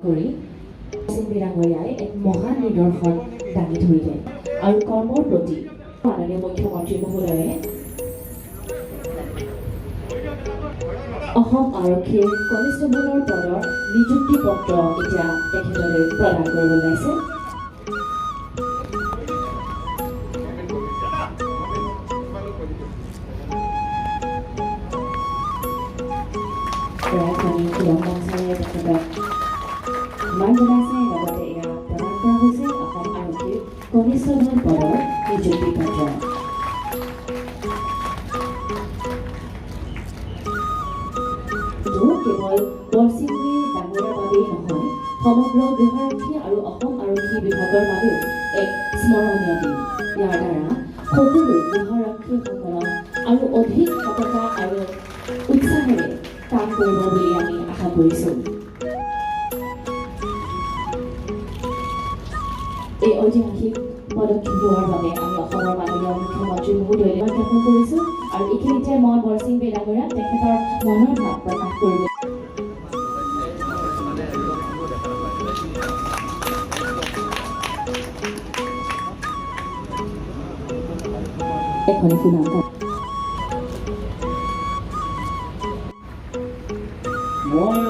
কৰি বৰছিং ডাঙৰীয়াই এক মহান নিদৰ্শন দাঙি ধৰিলে আৰু কৰ্মৰ প্ৰতি মাননীয় মুখ্যমন্ত্ৰী মহোদয়ে অসম আৰক্ষীৰ কনিষ্টবলৰ পদৰ নিযুক্তি পত্ৰ এতিয়া তেখেতলৈ প্ৰদান কৰিব ওলাইছে। তেখেতক সন্মান জনাইছে, লগতে এয়া প্ৰদান কৰা হৈছে অসম আৰক্ষীৰ কনিষ্টবল পদৰ নিযুক্তি পত্ৰ। কেৱল বৰছিং ডাঙৰীয়াৰ বাবেই নহয়, সমগ্ৰ গৃহৰক্ষী আৰু অসম আৰক্ষী বিভাগৰ বাবেও এক স্মৰণীয় দিন। ইয়াৰ দ্বাৰা সকলো গৃহৰক্ষীসকলক আৰু অধিক সততা আৰু উৎসাহেৰে কাম কৰিব বুলি আমি আশা কৰিছোঁ। এই ঐতিহাসিক পদক্ষেপ লোৱাৰ বাবে আমি অসমৰ মাননীয় মুখ্যমন্ত্ৰী মহোদয়লৈ জ্ঞাপন কৰিছোঁ আৰু এইখিনিতে মই বৰছিং বে ডাঙৰীয়াক তেখেতৰ মনৰ ভাৱ প্ৰকাশ কৰিব। এখনি ফুলাম মই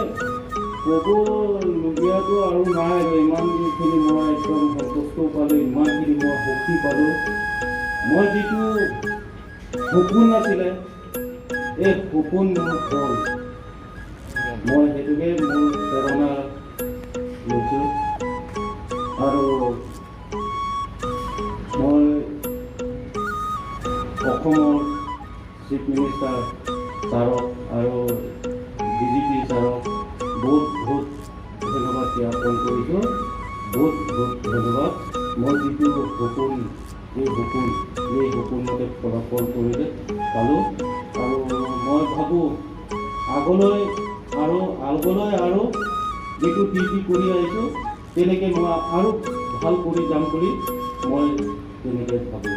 ক'বলগীয়াটো আৰু নাই, আৰু ইমানখিনি মই একদম সন্তুষ্ট পালোঁ, ইমানখিনি মই শক্তি পালোঁ। মই যিটো সপোন আছিলে, এই সপোন মোৰ হ'ল। মই সেইটোকে মোৰ প্ৰেৰণা লৈছোঁ আৰু মই অসমৰ চিফ মিনিষ্টাৰ ছাৰক আৰু ডি জি পি ছাৰক বহুত বহুত ধন্যবাদ জ্ঞাপন কৰিছোঁ। বহুত বহুত ধন্যবাদ। মই যিটো সপোন, এই সপোন মতে ফলাফল কৰিলে পালোঁ আৰু মই ভাবোঁ আগলৈ আৰু যিটো ডিউটি কৰি আহিছোঁ, তেনেকৈ মই আৰু ভাল কৰি যাম বুলি মই তেনেকৈ ভাবোঁ।